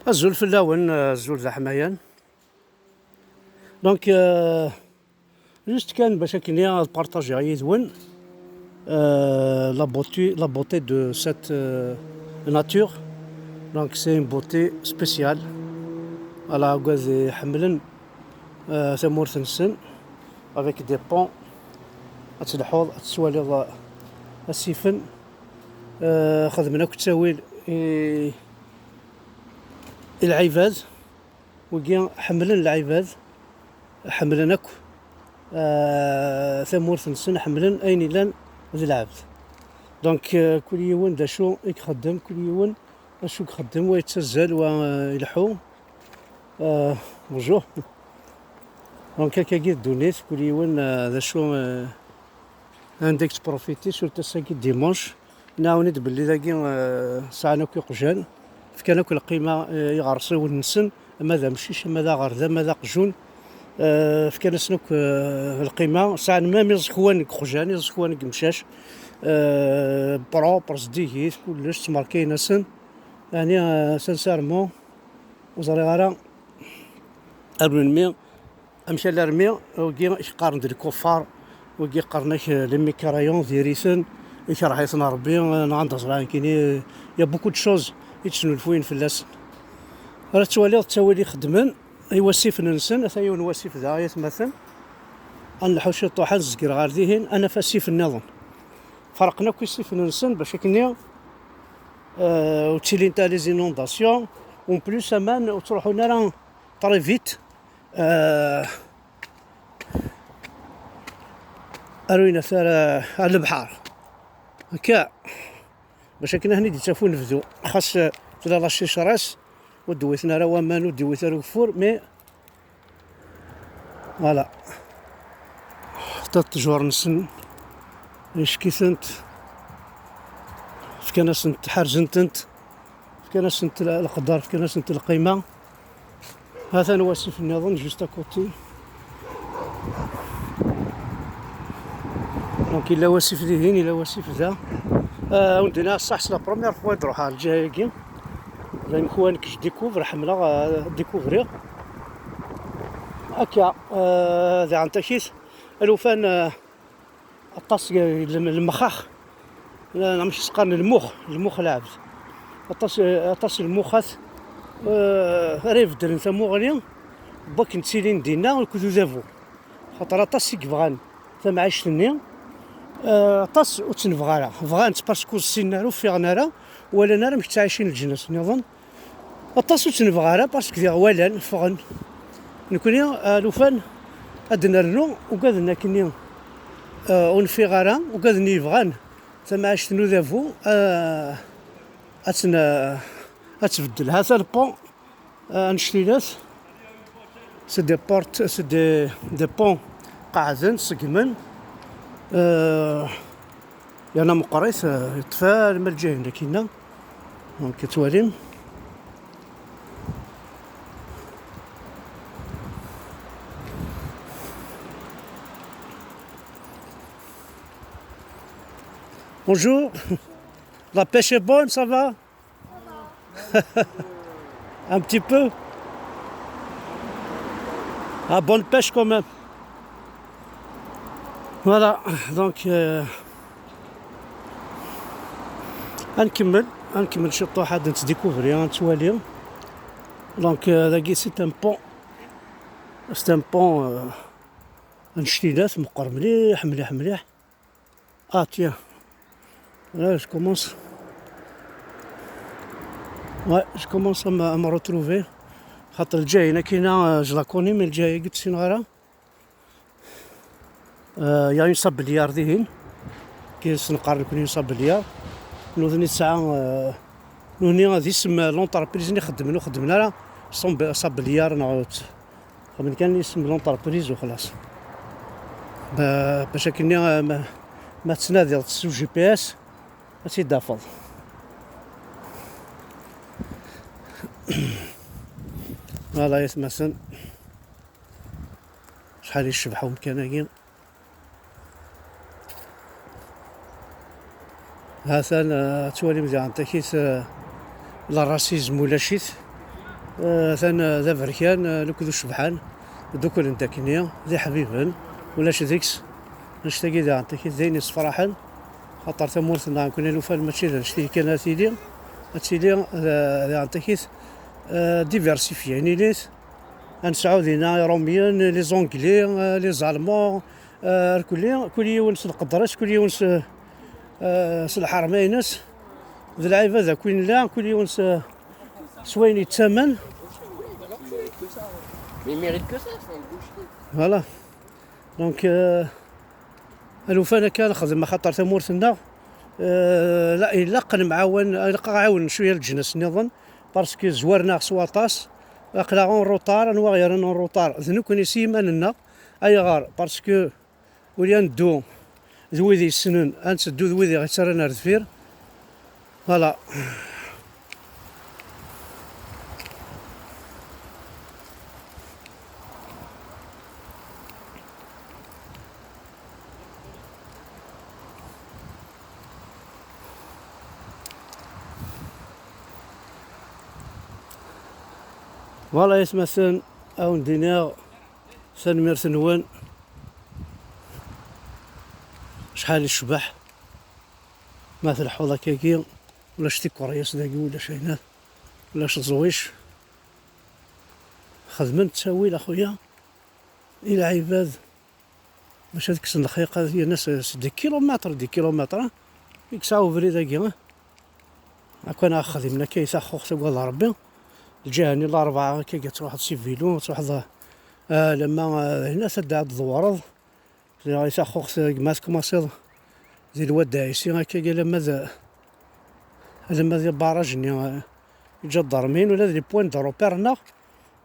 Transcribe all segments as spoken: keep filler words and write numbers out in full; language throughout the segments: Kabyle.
Azul fell-awen, azul d aḥmayan. Donc, euh, juste kan bac akken ad partagiɣ yid-wen, euh, la beauté, la beauté de cette, euh, nature. Donc, c'est une beauté spéciale. Ala, agad iḥemmlen, euh, tamurt-nsen, avec des ponts. Ad telḥuḍ, ad tettwaliḍ, euh, asifen. Euh, xedmen akk ttawil i, i lɛibad. Wigi ḥemmlen lɛibad, ḥemmlen akk, ah, tamurt-nsen, ḥemmlen ayen illan d lɛebd. Donc, euh, kul yiwen d acu i ixeddem, kul yiwen acu i ixeddem, wa yettazzal, wa, euh, ileḥḥu. Euh, bonjour. Donc, akkagi d ddunit, kul yiwen, euh, d acu, euh, anda i yettprofiti, surtout ass-agi dimanche. Nɛawen-d belli dagi, euh, sɛan akk iqjan, fkan akk lqima, euh, i yiɣersiwen-nsen, ama d amcic, ama d aɣerda, ama d aqjun. Euh, fkan-asen akk, euh, lqima. Sɛan même iẓekwan deg iqjan, iẓekwan deg imcac. Euh, propre, zeddigit, kullec, ttmerkayen-asen. Yeɛni, euh, sincèrement, ur ẓriɣ ara ar melmi. Amek alarmi wigi i k-qqaren d lkuffar, wigi qqaren-ak, eh, les mécréants, diri-ten, ikerh-iten Rebbi, eh, nɣan-d aẓra nekkini, eh, il y a beaucoup de choses i ttnulfuyen fell-asen. Ara tettwaliḍ ttawil i xeddmen i wasif-nsen, ata yiwen wasif da, ay atmaten. Ad nleḥḥu ciṭuḥ, ad nzegger ɣer dihin, ad naf asif nniḍen. Ferqen akk isifen-nsen bac akken, eh, ur ttilint ara les inondations, en plus aman ur ttruḥun ara très vite. Euh, ar winat ar, ar lebḥer. Akka, bac akken ahen-id-yettaf unebdu. Xas, euh, tella la sécheresse, ur d-wwiten ara waman, ur d-iwwit ara ugeffur, mais voilà. Xaṭer ttjur-nsen, yeck-itent, fkan-asent, ḥerzen-tent, fkan-asent l-, leqder, fkan-asent lqima. Atan wasif nniḍen, juste à côté. Donc, yella wasif dihin, yella wasif da. Euh, on dirait ça, c'est la première fois de Roha, Djahegi. La une fois que je découvre, ḥemmleɣ, euh, découvrir. Akka, euh, daɣen takit, alufan, euh, aṭas n lem-, lemxax, la, amek i s-qqaren, lmux, lmux lɛebd. Aṭas, aṭas n lmuxat, eh, ara ibeddlen tamuɣli n wakken ttilin dinna akked udabu. Xaṭer aṭas i yebɣan tamɛict-nni, eh, aṭas ur tt-nebɣa ara. Bɣan-tt parce que ur ssinen ara, ur ffiɣen ara, ur walan ara amek ttɛicin leǧnas nniḍen. Aṭas ur tt-nebɣa ara, parce que diɣ walan, ffɣen. Nekni, eh, lufan ad d-nernu, ugaden akkenni, eh, ur nfiɣ ara, ugaden yebɣan tamɛict n udabu, eh, ad tt-, eh, ad tbeddel. Hata le pont, eh, annect-ilat, c'est des portes, c'est des, des ponts qeɛden, ṣeggmen. Eh, Yerna meqqrit, eh, yeṭṭef alma lǧayen akkinna. Donc, ad twalim. Bonjour. La pêche est bonne, ça va ? Un petit peu. Ah, bonne pêche quand même. Voilà, donc, euh, ad nkemmel, ad nkemmel ciṭuḥ, ad nettdikuvri, ad nettwali. Donc, euh, dagi, c'est un pont. C'est un pont, euh, annect-ilat, meqqer mliḥ, mliḥ, mliḥ. Ah, tiens. Là, je commence. Ouais, je commence à me, à me retrouver. Xaṭer lǧayen akkinna, euh, je la connais, mais lǧayen-agi ur tt-ssineɣ ara. Euh, il y a une sablière dihin. Ki s-neqqar nekni une sablière. Nutni tesɛa, euh, nutni d isem n l'entreprise-nni xeddmen, ur xeddmen ara sab-, sablière neɣ Xedmen kan isem n l'entreprise u xlas. Ba-, bac akkenni, eh, ma, ma tettnadiḍ s G P S, ad tt-id-tafeḍ. Voilà, ay atmaten. Acḥal yecbeḥ umkan-agi. Hatan, eh, ad twalim diɣen takit, eh, le racisme ulac-it. Eh, atan, eh, d aberkan, eh, lukud ucebḥan, dduklen-d akkenni, d iḥbiben, ulac deg-s. Annect-agi diɣen takit d ayen yessefraḥen, xaṭer tamurt-nneɣ nekkni alufan mačči d annect-agi kan ad tili, ad tili, eh, diɣen takit, eh, diversifiée, nilit, ad nesɛu dinna Irumyen, les Anglais, eh, les Allemands, eh, kul, kul yiwen s lqedra-s, kul yiwen s, eh, s lḥerma-ines, d lɛibad akk i nella, kul yiwen s, s wayen yettamen. Mais il mérite que ça, c'est un boucher. Voilà. Donc, euh, alufan akka nexdem axaṭer tamurt-nneɣ, euh, la, ilaq nemɛawan, ilaq ad ɛawnen cwiya leǧnas nniḍen, parce que zwaren-aɣ s waṭas, aql-aɣ en retard, anwa ɣ-yerran en retard? D nekkni s yiman-nneɣ. Ayɣer? Parce que Ur yanddu d wid yessnen, ad netteddu d wid i ɣ-yettarran ar deffir. Voilà. Voilà, yesmasen, ad wen-d-iniɣ tanemmirt-nwen. Acḥal icbeḥ ma tleḥḥuḍ akkagi, ulac tikeryas dagi, ulac aynat, ulac ẓwic. Xedmen ttawil a xuya i lɛibad bac ad kksen lxiq, ad yerna s, s des kilomètres, des kilomètres, ah, i yesɛa ubrid-agi, ah. Akk-, ad xedmen akka i taxuxt, agad Rebbi. Lǧiha-nni Larebɛa akka, ad truḥeḍ si vilu, ad truḥeḍ, ah, lamma, ah, d ayen ad d-tḍewreḍ. Di taxuxt deg ma tkumaṣiḍ di Lwad Ɛisi, akka alamma d, alamma d abaraj-nni, ah, iǧadarmiyen, ula d les points de repère-nneɣ,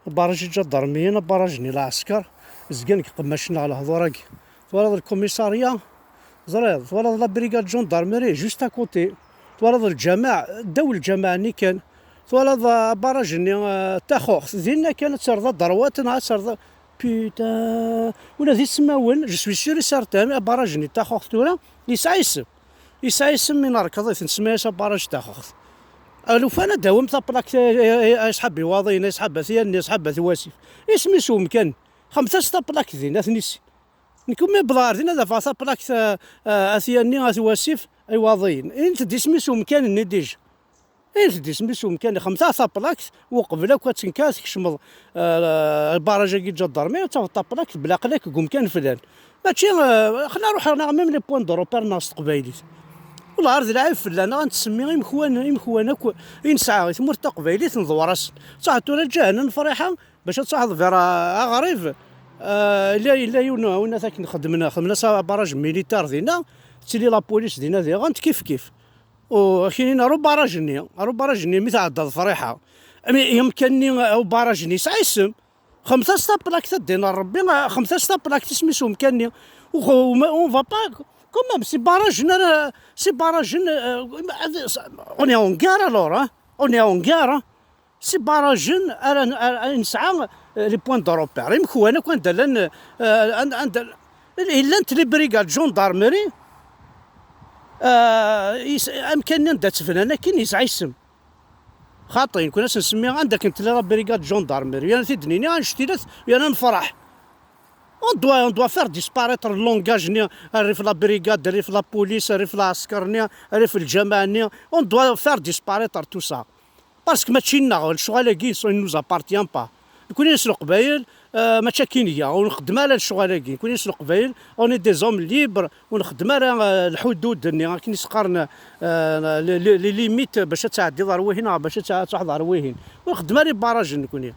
abaraj iǧadarmiyen, abaraj-nni lɛesker, zgan deg iqemmacen-nneɣ lehdur-agi. Twalaḍ lkumisarya, ẓriḍ, twalaḍ la brigade gendarmerie juste à côté, twalaḍ lǧameɛ, ddaw lǧameɛ-nni kan, twalaḍ, ah, abaraj-nni, ah, taxuxt, dinna kan ad terreḍ adṛwat neɣ ad terreḍ, putain, ula d ismawen, je suis sûr et certain, abaraj-nni taxuxt tura, yesɛa isem. Yesɛa isem mi nerkeḍ-it, nsemma-yas abaraj taxuxt. Alufan ad d-awim taplakt, ay, ay, ay, ay asḥab Iwaḍiyen, ay asḥab At Yanni, ay asḥab At Wasif. Isem-is umkan. Xemt-as taplakt din, ad ten-issin. Nekk umi wwḍeɣ ɣer din ad afeɣ taplakt, a, a, At Yanni, At Wasif, Iwaḍiyen. Int-d isem-is umkan-nni dija. Int-d isem-is umkan, xemt-as taplakt, uqbel akk ad tenker ad tkecmeḍ, a, lbaraj-agi n lǧadarmi, ad tafeḍ taplakt belaqel akk deg umkan flan. Mačči, a, xna ruḥeɣ neɣ même les points de repère neɣ s teqbaylit. Wellah ar d lɛib fell-aneɣ, ad nettsemmi imekwan, imekwan akk i nesɛa i tmurt taqbaylit, nḍewwer-asen. Ttruḥ tura lǧiha-nni n Friḥa, bac ad truḥeḍ vers, a, aɣrib, a, yella, yella yiwen, win at akken xedmen, xedmen-as abaraj militaire dinna, tettili la police dinna diɣen, kif kif. U akini ar ubaraj-nni, ar ubaraj-nni mi tɛeddaḍ Friḥa. Ami, amkan-nni, a, ubaraj-nni yesɛa isem. Xemt-as taplakt a ddin n Rebbi, a, xemt-as taplakt isem-is umkan-nni. U, u, on va pas, quand même, si barrage-nni ara, si barrage-nni, a, on est en guerre alors, hein? On est en guerre, hein? Si barrage-nni ara, ara, ara nesɛa, eh, les points de repère. Imekwan akk anda llan, eh, an-, anda, i llant les brigades gendarmerie, eh, is-, amkan-nni anda ttbnan akken yesɛa isem. Xaṭi, nekni ad s-nsemmi anda akken tella la brigade gendarmerie. Yerna tid-nini, annect-ilat, yerna nefreḥ. On doit, on doit faire disparaître le langage-nni, rrif la brigade, rrif la police, rrif lɛesker-nni, rrif lǧameɛ-nni. On doit faire disparaître tout ça. Parce que mačči nneɣ, lecɣal-agi, il nous appartient pas. Nekni s Leqbayel, euh, mačči akken iga, ur nxeddem ara lecɣal-agi. Nekni s Leqbayel, on est des hommes libres, ur nxeddem ara, euh, lḥudud-nni, akken i s-qqaren, euh, les, les, les limites, bac ad tɛeddiḍ ar wihin, neɣ bac ad tɛ-, ad truḥeḍ ar wihin. Ur nxeddem ara ibarrajen nekni.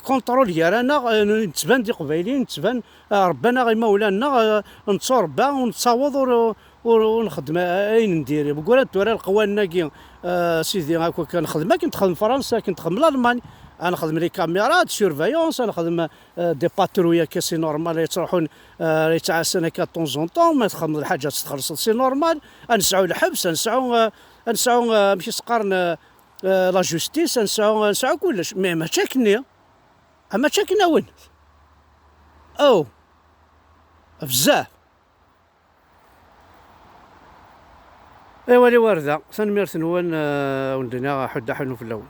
Contrôle gar-aneɣ, euh, nettban d Iqbayliyen, nettban, euh, rebban-aɣ imawlan-nneɣ, euh, netturebba, ur nettaweḍ, ur, ur, ur nxeddem ayen n diri. Mgurad tura leqwanen-agi, ah, sidi, akk akken nxeddem, akken texdem Fransa, akken texdem Lalman, ad nxeddem les caméras de surveillance, ad nxeddem, ah, des patrouilles akka, c'est normal, yettruḥun, ah, yettɛassan akka de temps en temps, ma txedmeḍ lḥaǧa ad txellṣeḍ, c'est normal, ad nesɛu lḥebs, ad nesɛu, ah, ad nesɛu, ah, amek i s-qqaren, ah, ah, la justice, ad nesɛu, ad nesɛu kullec, mais mačči akkenni, ah, mačči akken awen. Oh, bezzaf. Ay wali warda, tanemmirt-nwen, eh, wen-d-iniɣ ḥuddu ḥunnu fell-awen.